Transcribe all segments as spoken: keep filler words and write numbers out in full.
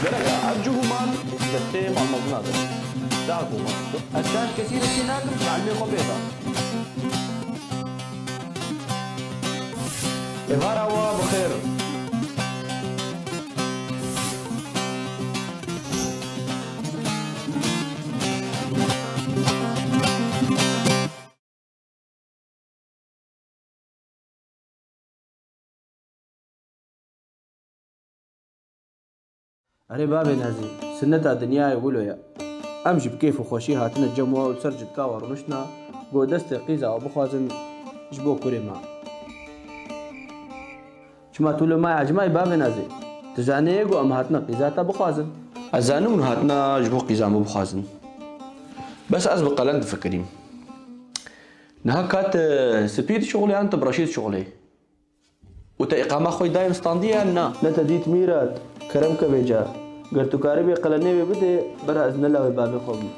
Gerek e, ev cihûman destê malmezina de. Dago. Ez şaş kesî re çî nakim, ji elmê xwe bêda. Êvara we bi xêr. Erê bavê Nazî, sineta dinyayê wilo ye. Em jî bi kêf û xweşî hatine cem we û li ser citka we rûniştine, ku destê qîza we bixwazin ji bo kurê me. Çima tu li maya ecmayî bavê Nazî? Tu zanê ku em hatine qîza te bixwazin. Ez zanim hûn hatine ji bo qîza min bixwazin. Bes ez bi qelen difikirîm. Niha ka tu spî dişuxulî yan tu bi reşî dişuxulî? Û te îqama xwe dayîn standî yan na? Ne te dît Mîrat, kerem ke vêca. Ger tu karibî qelenê wê bidê, bera ez ne lawê bavê xwe bim.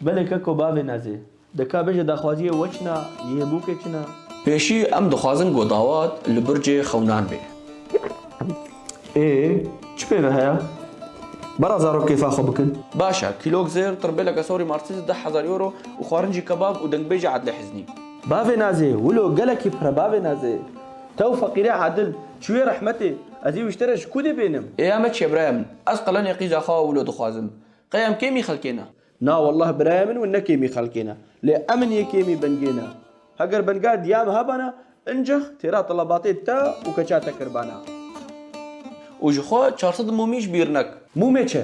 Belê keko bavê Nazê. De ka bêje daxwaziyê we çi na, yê bûkê çi na? Pêşî em dixwazin ku dawat li bircê xewnan bê. Ê, çi pê ve heye? Bera zarok kêfa xwe bikin. Baş e, kîlok zêr, tirbêleke sorî Mercedes deh hezar euro û xwarin jî kebab û dengbêjê Adlê Hiznî. Bavê Nazê, wilo gelekî pir e bavê Nazê. Tew feqîrê adil, çûyê rehmetê, ez ê wî ji te re ji ku dê bênim? Ê ya me çi ye birayê min? Ez qelenê qîza xwe wilo dixwazim. Qey em kêmî xelkê ne? Na wallah birayê min, win ne kêmî xelkê ne. Lê em in yê kêmî bengê ne. Heger benga diya me hebana, incix têra telebatê te û keça te kirbana. Û ji xwe çar sed mûmî ji bîr nek. Mûmê çi?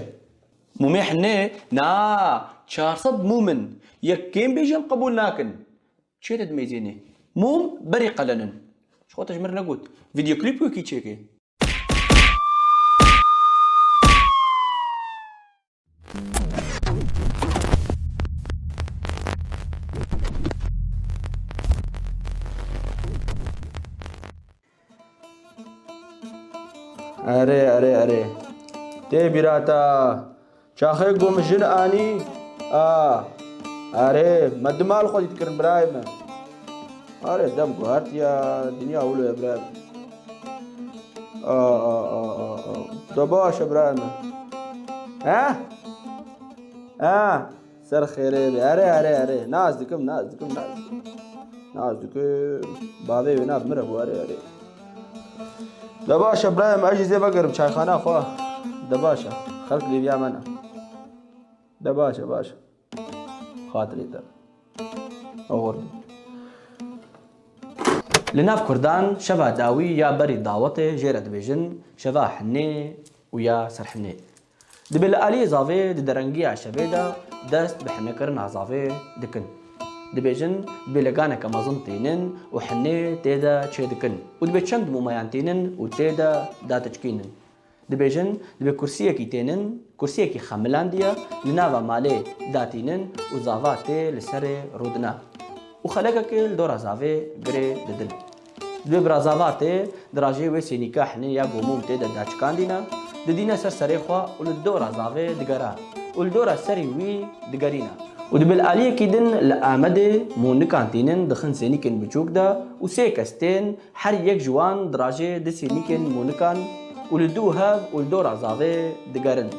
Mûmê hinê? Na, çar sed mûm in. Yek kêm bêjin qebûl nakin. Çê te dimeyzênê? Mûm berî qelenin. Ji xwe te ji min re negot. Videoklîp wekî çêke. Erê, erê, erê. Tê bîra te. Çaxê ku min jin anî, a. Erê, me dimal xwe dît kirin birayê me. Erê, dem guhertiya dinya wilo ye birayê me. A, a, a, a, a. De baş e birayê me. He? He? Ser xêrê be. Erê, erê, erê. Naz dikim, naz dikim, naz dikim. Naz dikim. Bavê wê nav min re bû, erê, erê. De baş e birayê me, ez jî zê vegerim çayxana xwe. De baş e. Xelk lêviya me ne. De baş e, baş e. Xatirê te. Oxir. Li nav Kurdan şeva dawî ya berî dawetê jê re dibêjin şeva hinê û ya serhinê. Dibe li aliyê zavê di derengiya şevê de dest bi hinekirina zavê dikin. Dibêjin dibe leganeke mezin tînin û hinê tê de çê dikin û dibe çend mûmeyan tînin û tê de datiçkînin. Dibêjin, dibe kursiyekî tênin, kursiyekî xemilandiye, li nava malê datînin û zava tê li serê rûdina. Û xelekekê li dora zavê girê didin. Dibe bira zava tê, di rajê wê sênîka hinê ya gomûm tê de daçikandîne, didîne ser serê xwe û li dora zavê digera û li dora serî wî digerîne. Û dibe li aliyekî din li Amedê mûnikan tînin dixin sênîkên biçûk de û sê kes tên Her yek ji wan dirajê di sênîkên mûnikan û li dû hev û li dora zavê digerin.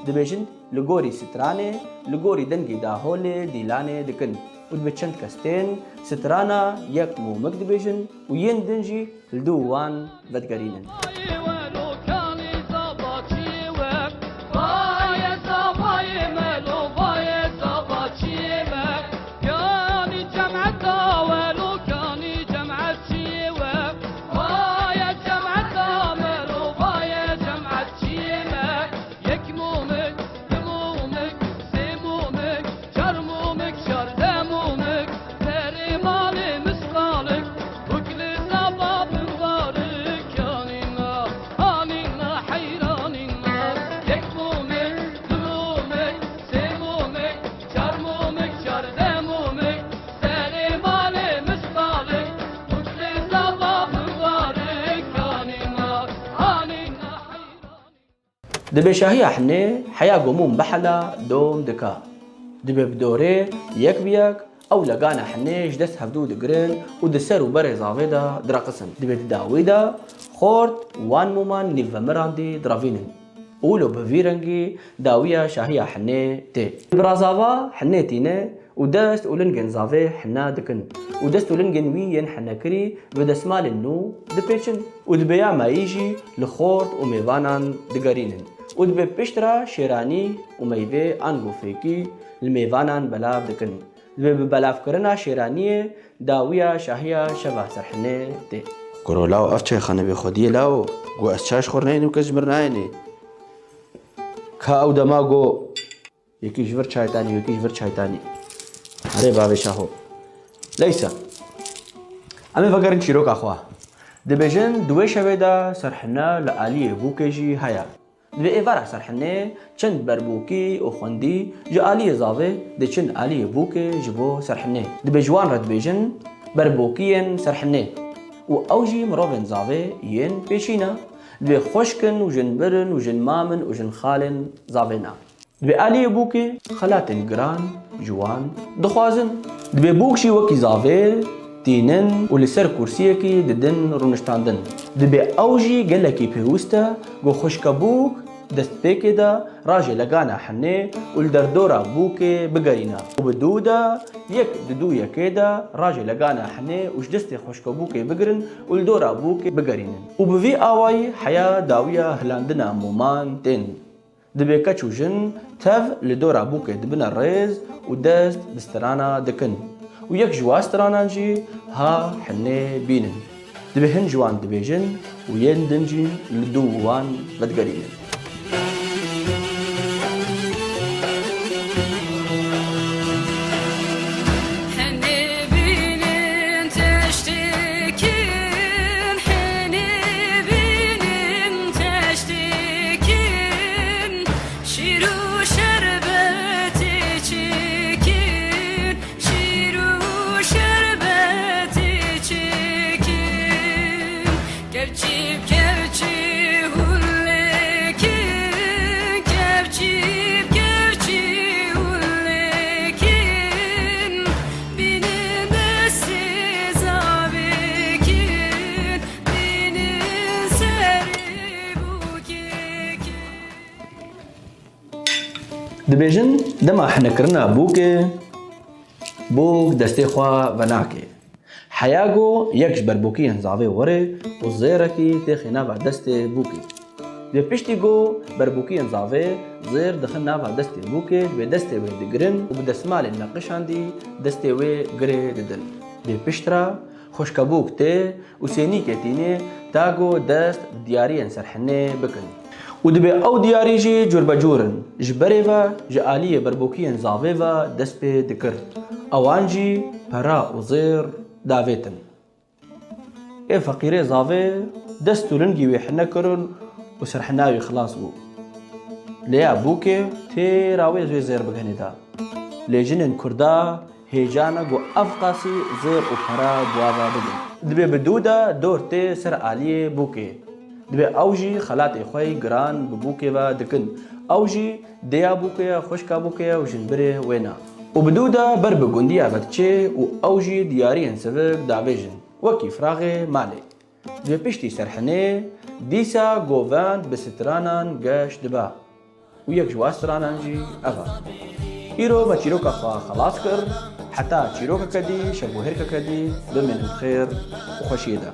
Dibêjin, li gorî stranê, li gorî dengê daholê dîlanê dikin û dibe çend kes tên strana yek mûmik dibêjin û yên din jî li dû wan vedigerînin. Kanî cemeta welo, kanî cemçiyê we. Vaye cemeta mero, vaye cemçiyê me. Yek mûmik, du mûmik, sê mûmik, çar mûmik, çardeh mûmik, serê malê misqalik, bûk li zava binvarik, anîna, anîna, heyranîna. Yek mûmik, du mûmik, sê mûmik, çar mûmik, çardeh mûmik, serê malê misqalik, bûk li zava binvarik, anîna, anîna, heyranîna. Dibe şahiya hinê heya gomûm bihela dom dika. Dibe bi dorê yek bi yek ew legana hinê ji dest hevdû digirin û di ser û berê zavê de direqisin. Dibe di dawî de xort wan mûman nîvvemirandî direvînin. Û lo bi vî rengî dawiya şahiya hinê tê. Bi razava hinê tîne û dest û lingên zavê hina dikin û dest û lingên wî yên hinekirî bi desmalên nû dipêçin û dibê ya mayî jî li xort û mêvanan digerînin û dibê pişt re şêranî û meyvê ango fêkî li mêvanan belav dikin. Dibê bi belavkirina şêraniyê dawiya şahiya şeva serhinê tê. Kuro law, ev çayxane bê xwediyê law, got ez çay ji xwe nayênim, kes ji mir nayênê. Ka ew dema got, yekî ji vir çay tanî, yekî ji vir çay tanî. Erê bavê Şaho. Leysa. Em ê vegerin çîroka xwe. Dibêjin di wê şevê de serhine li aliyê bûkê jî heye. Di vê êvara serhinê çend berbûkî û xwendî ji aliyê zavê diçin aliyê bûkê ji bo serhinê. Dibê ji wan re dibêjin berbûkiyên serhinê û ew jî mirovên zavê yên pêşî ne. Dibê xwişk in û jinbir in û jinmam in û jinxalên zavê ne. Dibê aliyê bûkê xelatên giran ji wan dixwazin. Dibê bûk jî wekî zavê tînin û li ser kursiyekî didin rûniştandin. Dibê ew jî gelekî pêwist e ku xwişka bûk destpêkê de rajê legana hinê û li derdora bûkê bigerîne û bi dû de yek di dû yekê de rajê legana hinê û ji destê xwişka bûkê bigirin û li dora bûkê bigerînin. Û bi vî awayî heya dawiya hilandina moman tên. Dibê keç û jin tev li dora bûkê dibine rêz û dest bi strana dikin û yek ji wa stranan jî ha hinê bînin. Dibê hin ji wan dibêjin û yên din jî li dû wan vedigerînin. Henê bînin teştêkin, henê bînin teştêkin, şîr û şerbetê çêkin, şîr û şerbetê çêkin. Kevçî bi kevçî hûn lêkin, kevçî bi kevçî hûn lêkin, bînin destê zavêkin, bînin serê bûkêkin. Dibêjin dema hinekirina bûkê, bûk destê xwe venake. Heya ku yek ji berbûkiyên zavê were û zêrekî têxê nava destê bûkê. Dibê piştî ku berbûkiyên zavê zêr dixin nava destê bûkê, dibê destê wê digirin û bi desmalên neqişandî destê wê girê didin. Dibê pişt re xwişka bûk tê û sênîkê tînê ta ku dest diyariyên serhinê bikin. Û dibê ew diyarî jî cûrbecûr in. Ji berê ve ji aliyê berbokiyên zavê ve dest pê dikir. Ewan jî pera û zêr davêtin. Ê feqîrê zavê dest û lingî wê hine kirin û serhina wî xilas bû. Lê ya bûkê têra wê wê zêr bigenê da. Lê jinên Kurda hêca ne ku ev qasî zêr û pere bi wa ve bidin. Dibê bi dû de dor tê ser aliyê bûkê. Dibê ew jî xelatê xwe yî giran bi bûkê ve dikin. Ew jî dêya bûkê ye, xwişka bûkê ye û jinbirê wê ne. Û bi dû de ber bi gundiya ve diçê û ew jî diyariyên sivik davêjin, wekî firaxê malê. Dibê piştî serhinê dîsa govend bi stranan geş dibe. Û yek ji wa stranan jî ev e. Îro me çîroka xwe xelas kir. Heta çîrokeke dî, şevbûherkeke dî, bimînin bi xêr û xweşiyê de.